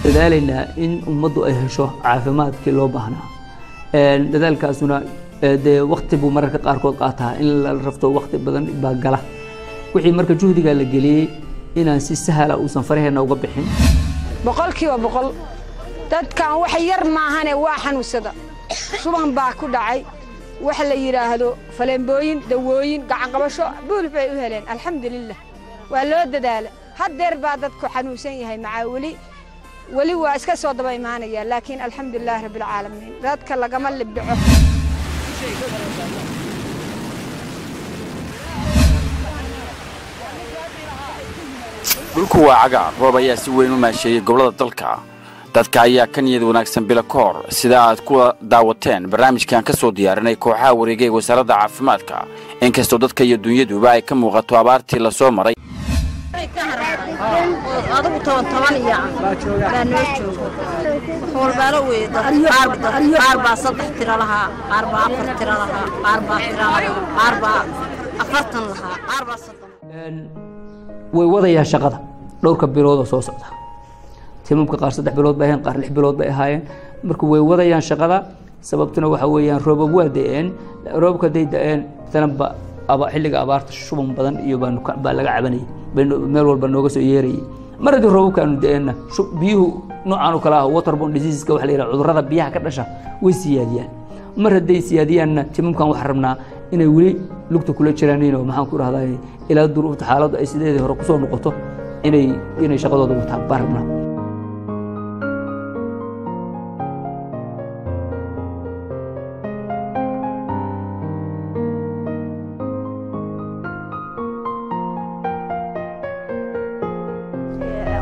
Dadaalaynaa in ummaddu ay hesho caafimaadkii loo baahnaa. Dadaalkaasuna dee wakti buu mararka qaarkood qaataa in la rafto, wakti badan baa gala. Wixii marka juhdigaa la geliyey inaan si sahla uusan faraheena uga bixin. 100% dadkan wax yar maahane waa xanuunsada, shuban baa ku dhacay, waxa la yidhaahdo faleembooyin, dawooyin, gacanqabasho buul bay u heleen. Alxamdulilah, waa loo dadaala. Haddeer baa dadku xanuunsan yahay, macaa weli weli waa iska soo daba imaanaya, laakiin alxamdulilaahi rabbilcaalamiin, dadka lagama libdhico. Dhulku waa cagaar, roob ayaa si weyn u maasheeyey gobollada dalka. Dadka ayaa ka niyad wanaagsan bilo ka hor, sida aad ku daawateen barnaamijkan ka soo diyaarinay kooxaha wareegay wasaaradda caafimaadka. Inkastoo dadka iyo dunyaduba ay ka muuqato abaartii la soo maray, adigu toban toban iyo baa noo joogo walbaalo weeye. Qaar baa 3 tiro lahaa, qaar baa 4 tiro lahaa, qaar baa tiro lahaa, qaar baa 40 lahaa, qaar baa 30. Way wadayaan shaqada dhowrka bilood oo soo socda. Timamka qaar 3 bilood bay ahayn, qaar 6 bilood bay ahaayeen. Marka way wadayaan shaqada, sababtuna waxa weeyaan roobab waa da'een. Roobabka hadday da'een tanaba aba xilliga abaarta shuban badan iyo baanu baa laga cabanayay, baynu meel walba nooga soo yeerayay. Mar haddii roobabka aanu da'eenna, biyuhu noocaan oo kale ah, waterborne diseaseska waxa la yidhaha, cudurrada biyaha ka dhasha way siyaadiyaan. Mar hadday siyaadiyaanna, timamkan waxaan rabnaa inay weli lugta kula jiraan oo maxaan ku rahdaa, ilaa duruufta xaaladdu ay sideedii hore kusoo noqoto inay shaqadooda wataan baan rabnaa.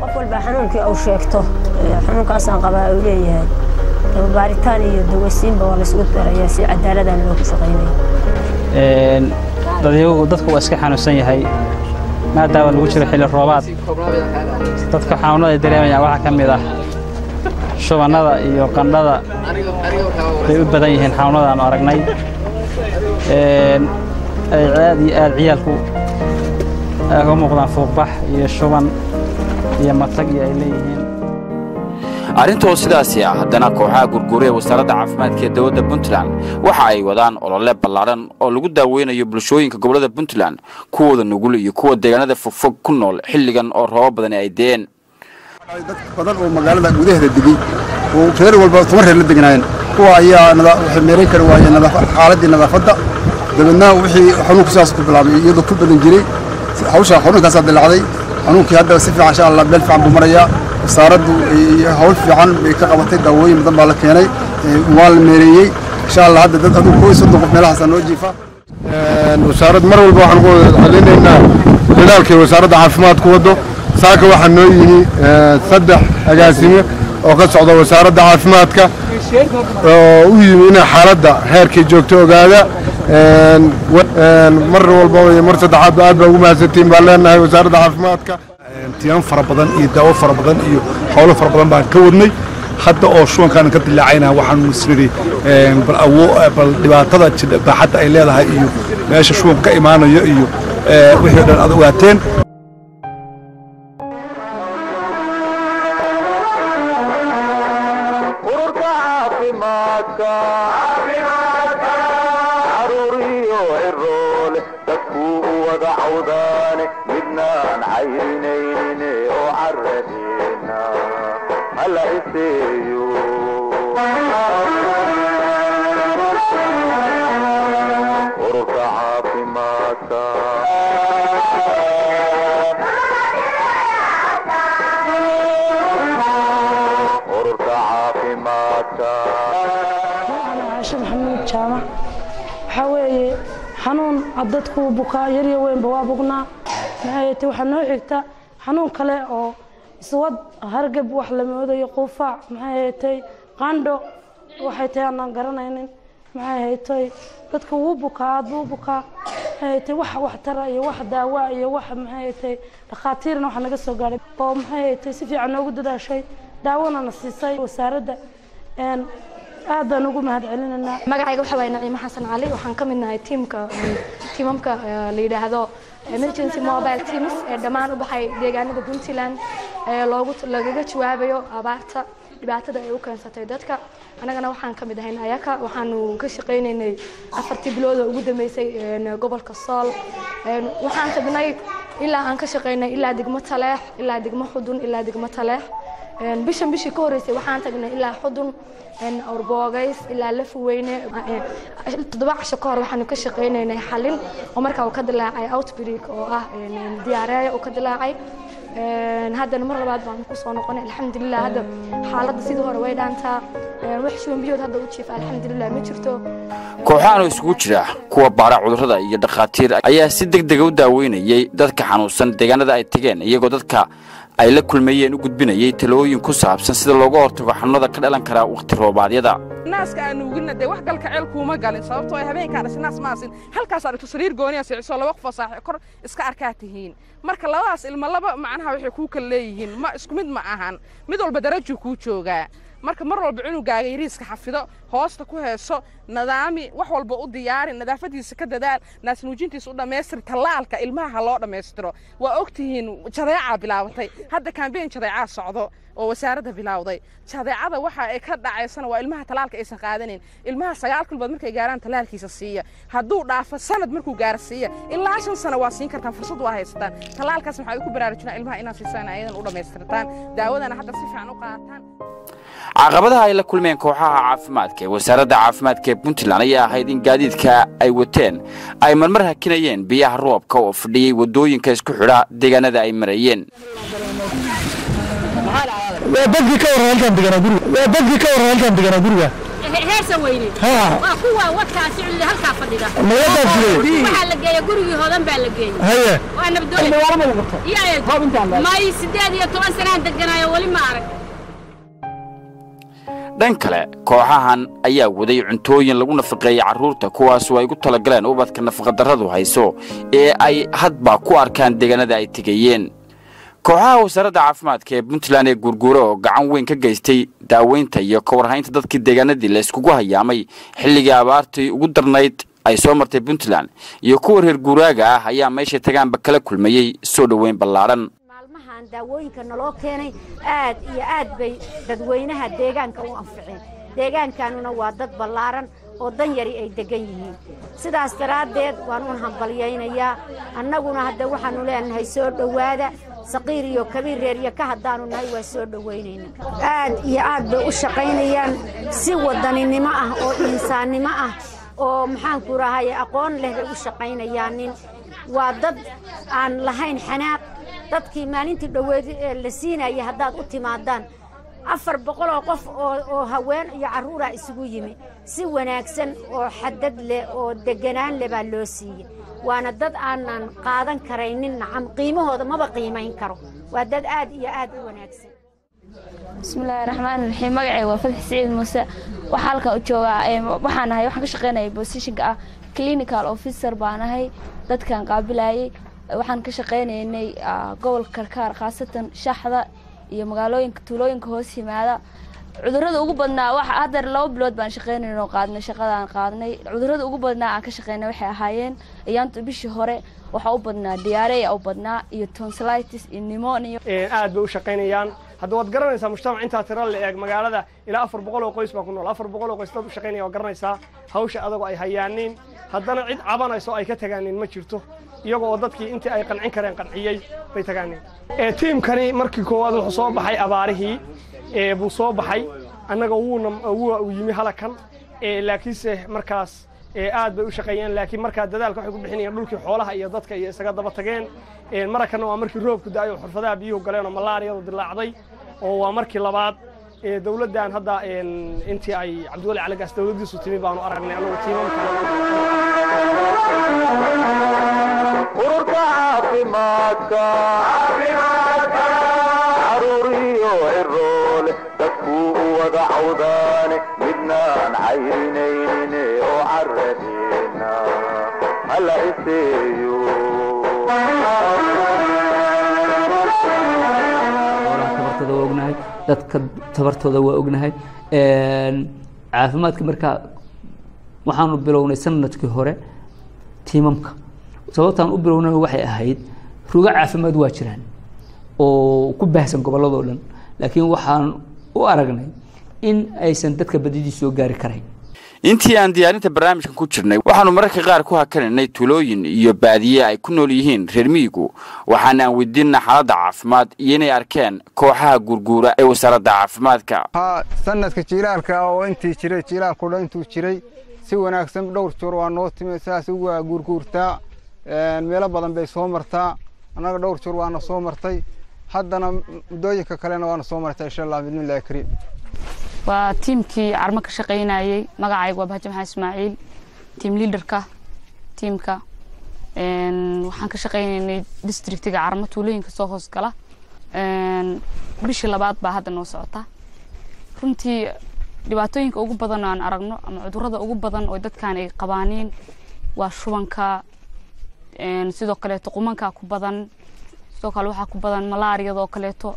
Qof walba xanuunkii uu sheegto, xanuunkaasaan qabaa uu leeyahay, baaritaan iyo dawasiinba waa laisugu darayaa si cadaaladana loogu shaqaynaya. Dadyagu dadku waa iska xanuunsan yahay maadaama lagu jiro xilli roobaad. Dadka xanuunada ay dareemayaan waxaa ka mid ah shubannada iyo qandhada bay u badan yihiin. Xanuunada aanu aragnay ay aad iyo aad ciyaalku ay uga muuqdaan fuuqbax iyo shuban iyo matag iyo ay leeyihiin. Arrintoo sidaasi ah, haddana kooxaha gurguura ee wasaaradda caafimaadka ee dowladda Puntland waxa ay wadaan olole ballaadhan oo lagu daaweynayo bulshooyinka gobollada Puntland, kuwooda nugul iyo kuwa deegaanada fogfog ku nool, xilligan oo roobab badani ay de'een. Dad badan oo magaalada gudaheeda degay oo reer walba 10 reer la deganaayeen, kuwa ayaa waxay meerayn kari waayeen xaaladdii nadaafadda. Dabeedna wixii xanuunku sidaas ku bilaabay, iyadoo ku badan jiray hawsha, xanuunkaasaa dilaacday. Xanuunkii hadda si fiican, insha Allah, meel fiican buu marayaa. Wasaaraddu hawl fiican bay ka qabatay, daawooyin badan baa la keenay, waa la meereeyey. Insha Allah hadda dad adigu 31 qof meelahaasaa noo jiifa. Wasaarad mar walba waxaan ku celinaynaa dadaalkay wasaaradda caafimaadku waddo. Saaka waxaa noo yimi 3 agaasime oo ka socda wasaaradda caafimaadka oo u yimi inay xaaladda heerkay joogto ogaada. Mar walba iyo mar saddexaadba aad baa ugu mahadsantihiin baan leenahay wasaaradda caafimaadka. Tiyan fara badan iyo daawo fara badan iyo howlo fara badan baan ka wadnay. Hadda oo shubankaan ka dilaacayna waxaan isnidhi bal awo bal dhibaatada baaxadda ay leedahay iyo meesha shubanku ka imaanayo iyo wixii o dhan aad ogaateen. Ururka caafimaadka, caruuriyo ciroole, dadkuu u wada cawdaane midnaan caynaynin oo caradeena hala iseeyo. Ururka caafimaadka. Ururka caafimaadka. Caashe Maxamuud Jaamac. Waxaa weeye xanuun dadku bukaa, yar iyo weynba waa bugnaa. Maxay tahay waxaa noo xigta xanuun kale oo iswad hargab wax la moodayo, quufaac, maxay tahay, qandho, waxay tahay aanan garanaynin. Maxay tahay, dadka wuu bukaa, aad buu u bukaa. Maxay tahay, wax waxtara iyo wax daawa iyo wax maxay tahay dhakhaatiirna waxa naga soo gaadhay oo maxay tahay si fiican noogu dadaashay, daawona na siisay wasaaradda. Aad baan ugu mahad celinaynaa. Magacayga waxa waaye Naciimo Xasan Cali. Waxaan ka mid nahay tiimka, tiimamka la yidhaahdo emergency mobile teams ee dhammaan u baxay deegaanada Puntland ee loogu lagaga jawaabayo abaarta dhibaatada ay u keensatay dadka. Annagana waxaan ka mid ahayn ayaka. Waxaanu ka shaqaynaynay 4tii bilood oo ugu dambeysay gobolka Sool. Waxaan tagnay ilaa aan ka shaqaynay ilaa degmo Taleex, ilaa degmo Xudun, ilaa degmo Taleex. Bishan bishii ka horreysay waxaan tagnay ilaa Xudun, Awrboogays, ilaa Lafweyne. 7 casho ka hor waxaanu ka shaqaynaynay Xalin oo markaa uu ka dilaacay outbreak oo ah diyaareeya uu ka dilaacay. Haddana mar labaad baanu kusoo noqonay. Alxamdulilah, hadda xaaladda sidii hore way dhaantaa. Wax shuban biyood hadda u jiifa alxamdulilah ma jirto. Kooxahan oo isugu jira kuwa baara cudurrada iyo dhakhaatiir ayaa si deg dega u daaweynayey dadka xanuunsan deegaanada ay tegeen, iyagoo dadka ay la kulmayeen u gudbinayey talooyin ku saabsan sida looga hortago xanuunada ka dhalan kara wakhti roobaadyada. Naaska aan nuugina dee wax galka ceel kuuma galin, sababtoo ay habeenkaan dhashay naas maasin halkaas aragto sariir gooniya siciso, laba qof oo saaxiib kor iska arkaa tihiin. Marka labadaas ilmo laba macnaha waxay kuu kala leeyihiin ma isku mid ma ahan, mid walba darajuu kuu joogaa. Marka mar walba cunugaaga yariiska xafido, hoosta ku heeso, nadaami, wax walba u diyaari, nadaafadiisa ka dadaal, naasnuujintiisa u dhammaystir, tallaalka ilmaha ha loo dhammaystiro. Waa ogtihiin jadeecaa bilaabatay hadda, kambeyn jadeecaa socdo oo wasaaradda bilowday. Jadeecada waxa ay ka dhacaysana waa ilmaha tallaalka aysan qaadanin. Ilmaha 9 bilood markay gaaraan tallaalkiisa siiya, hadduu dhaafo sanad markuu gaaro siiya, ilaa 5 sano waa siin kartaan, fursad waa haysataan. Tallaalkaas waxaa ku baraarujinaa ilmaha inaad siisaan, ayadan u dhammaystirtaan, daawadana hadda si fiican u qaataan. Caqabadaha ay la kulmeen kooxaha caafimaadka ee wasaaradda caafimaadka ee Puntland ayaa ahayd in gaadiidka ay wateen ay marmar hakinayeen biyaha roobka oo fadhiyey waddooyinka isku xidha deegaanada ay marayeen. Waa dadkii ka warran halkaan deganaa guriga, waa dadkii ka warran halkaan deganaa guriga. Heersan weyne. Haa. Waa kuwa wadkaa sicida halkaa fadhida. Ma wadaad jiray? Waxaa la geeyey gurigii Hodan baa la geeyey. Haye. Waa nabdoon may 18 sanaan deganaayo, weli ma arag. Dhan kale, kooxahan ayaa waday cuntooyin lagu nafaqeeyey carruurta, kuwaasoo ay ugu talagaleen ubadka nafaqadarradu hayso ee ay hadba ku arkaan deegaanada ay tegayeen. Kooxaha wasaaradda caafimaadka ee Puntland ee Guurguura oo gacan weyn ka geystay daaweynta iyo ka warhaynta dadkii deegaanadii la iskugu hayaamay xilligii abaartii ugu darnayd ay soo martay Puntland iyo kuwa reer guuraaga ah ayaa meeshay tagaanba kala kulmayey soo dhoweyn ballaadhan. Maalmahan daawooyinka naloo keenay aad iyo aad bay dadweynaha deegaanka u anficeen. Deegaankanuna waa dad ballaaran oo dan yari ay degan yihiin, sidaas daraaddeed waan un hambalyaynayaa. Annaguna hadda waxaannu leenahay soo dhowaada, saqiir iyo kabiir, reer iyo ka haddaannu nahay waa soo dhowaynayna. Aad iyo aad bay u shaqaynayaan, si wadaninimo ah oo insaannimo ah oo maxaanku rahaye aqoon leh bay u shaqaynayaan. Nin waa dad aan lahayn xanaaq. Dadkii maalintii dhoweed ee la siinaya haddaad u timaadaan 400 oo qof oo haween iyo carruuraa isugu yimi, si wanaagsan oo xadad leh oo deganaan leh baa loo siiyey. Waana dad aanan qaadan karaynin, nacam, qiimahooda maba qiimayn karo. Waa dad aad iyo aad u wanaagsan. Bismillaahi raxmaani raxiim. Magacayga waa Fatxi Siciid Muuse. Waxaa halkan u joogaa, waxaan ahay, waxaan ka shaqeynaya positionka ah clinical officer baan ahay, dadkan qaabilayay. Waxaan ka shaqeynaynay gobolka Karkaar, khaasatan Shaxda iyo magaalooyinka tuulooyinka hoos yimaada. Cudurrada ugu badnaa waxa hadda 2 bilood baan shaqeynayna oo qaadnay shaqadaan qaadnay. Cudurrada ugu badnaa aan ka shaqeynay waxay ahaayeen iyaanta bishii hore waxaa u badnaa diarrhea u badnaa iyo tonsillitis iyo pneumonia. Aad bay u shaqaynayaan. Hadda waad garanaysaa mujtamac intaa tiro la eeg, magaalada ilaa 400 oo qoys baa ku nool. 400 oo qoys dad u shaqaynaya, waa garanaysaa hawsha adagoo ay hayaaniin. Haddana cid cabanayso ay ka tagaanin ma jirto, iyagoo oo dadkii intii ay qancin kareen qanciyey bay tagaanin. Tiimkani markii koowaad wuxuu soo baxay abaarihii buu soo baxay, annaga wuuna wuu yimi halakan, laakiinse markaas aad bay u shaqeeyeen. Laakiin markaa dadaalka waxay ku bixinayeen dhulkii xoolaha iyo dadka iyo isaga daba tageen. Marakanna waa markii roobku da'ay oo xurfadaha biyuhu galeen oo malaariyadu dilaacday, oo waa markii labaad. Dowladdan hadda intii ay Cabdiweli Cali Gaas dowladdiisu timi baanu aragnay annagu tiimamka. Ururka caafimaadka, caruuriyo ciroole, dadkuu u wada cawdaane midnaan cayrinaynin oo caradeena hala iseeyo. Xoolaha tabartooda waa ognahay, dadka tabartooda waa ognahay. Caafimaadka markaa waxaanu bilownay sanadkii hore tiimamka. Sababtaan u bilownay waxay ahayd rugo caafimaad waa jiraan oo ku baahsan gobolladoo dhan, laakiin waxaan u aragnay in aysan dadka badidii soo gaari karayn. Intii aan diyaarinta barnaamijkan ku jirnay, waxaannu mararka qaar ku hakanaynay tuulooyin iyo baadiye ay ku nool yihiin reer miyigu, waxaana aan weydiinna xaaladda caafimaad iyo inay arkeen kooxaha guurguura ee wasaaradda caafimaadka. Haa, sanadka jiilaalka oo intii jiray, jiilaalku dhan intuu jiray, si wanaagsan dhowr joor waa noo timi. Sidaas ugu guurguurtaa, meelo badan bay soo martaa. Annaga dhowr joor waana soo martay, haddana muddooyinka kalena waana soo martay, insha Allah bismillahi kariim. Waa tiimkii Carmo ka shaqaynayay. Magacaygu waa Bahaji Maxamed Ismaaciil, team leaderka tiimka. Waxaan ka shaqaynaynay districtiga Carmo, tuulooyinka soo hoos gala. Bishii labaad baa hadda noo socota. Runtii dhibaatooyinka ugu badan oo aan aragno ama cudurrada ugu badan oo dadkan ay qabaaniin waa shubanka, sidoo kaleeto qumankaa ku badan, sidoo kale waxaa ku badan malaariyada oo kaleeto.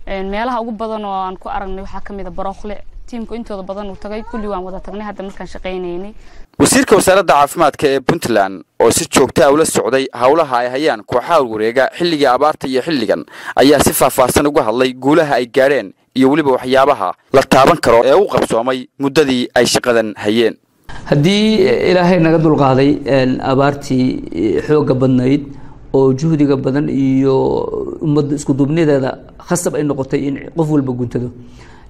Meelaha ugu badan oo aan ku aragnay waxaa ka mid a Barookle. Tiimku intooda badan uu tagay, kulli waan wada tagnay hadda markaan shaqaynaynay. Wasiirka wasaaradda caafimaadka ee Puntland oo si joogta ah ula socday howlaha ay hayaan kooxaha wareega xilligii abaarta iyo xilligan ayaa si faahfaahsan uga hadlay guulaha ay gaadheen iyo weliba waxyaabaha la taaban karo ee u qabsoomay muddadii ay shaqadan hayeen. Haddii Ilaahay naga dulqaaday abaartii xoogga badnayd oo juhdiga badan iyo ummadda isku duubnideeda khasab ay noqotay in qof walba guntado,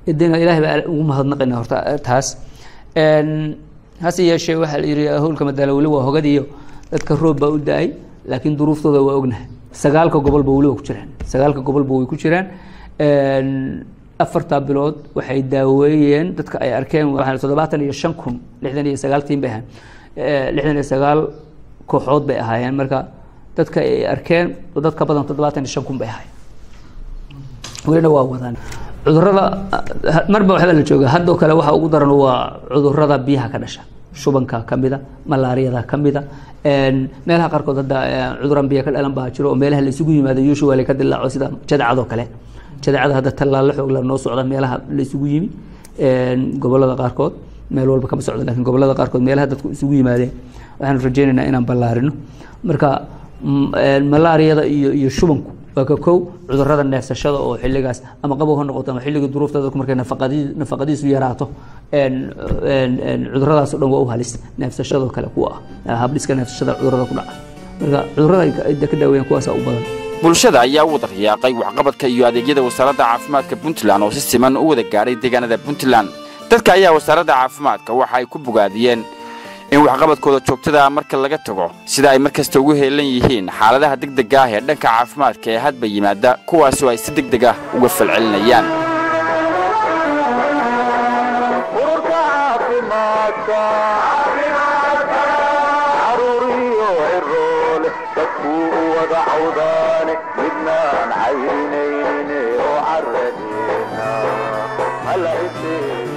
idina Ilaahay baa ugu mahadnaqaynaa horta taas. Hase yeeshee waxaa la yidhi howlka madaala weli waa hogadiyo dadka roob baa u da-ay, laakiin duruuftooda waa ognahay. Sagaalka gobolba weli waa ku jiraan, sagaalka gobolba way ku jiraan. 4ta bilood waxay daaweeyeen dadka ay arkeen waxaa 75,069 tiim bay ahayn, 69 kooxood bay ahaayeen. Marka dadka ay arkeen dad ka badan 75,000 bay ahaayeen, welina waa wadaan. Cudurrada marba waxba la jooga haddoo kale waxa ugu daran waa cudurrada biyaha ka dhasha, shubanka ka mida, malaariyada ka mida. Meelaha qaarkood hadda cudurran biyo ka dhalan baa jiro oo meelaha la isugu yimaado usually ka dilaaco, sida jadcadoo kale. Jadcada hadda tallaalo xoog la noo socda meelaha la isugu yimi gobollada qaarkood, meel walba kama socdo, laakiin gobollada qaarkood meelaha dadku isugu yimaadeen waxaanu rajaynaynaa inaan ballaarino. Marka malaariyada iyo shubanku waa ka kow cudurrada neefsashada oo xilligaas ama qabow ha noqoto ama xilliga duruufta dadku markay nafaqadiisu yaraato, cudurradaas oo dhan waa u halis neefsashadoo kale kuwa ah habdhiska neefsashada cudurrada ku dhaca. Marka cudurrada ay ka daaweeyaan kuwaasaa u badan. Bulshada ayaa u wada riyaaqay waxqabadka iyo adeegyada wasaaradda caafimaadka Puntland oo si siman u wada gaadhay deegaanada Puntland. Dadka ayaa wasaaradda caafimaadka waxa ay ku bogaadiyeen in waxqabadkooda joogtada marka laga tago sida ay mar kasta ugu heelan yihiin xaaladaha degdega ah ee dhanka caafimaadka ee hadba yimaada, kuwaasoo ay si degdeg ah uga falcelinayaan. Ururka caafimaadka, caruuriyo ciroole, dadkuu u wada cawdaane midnaan caynaynin oo caradeena hala iseeyo.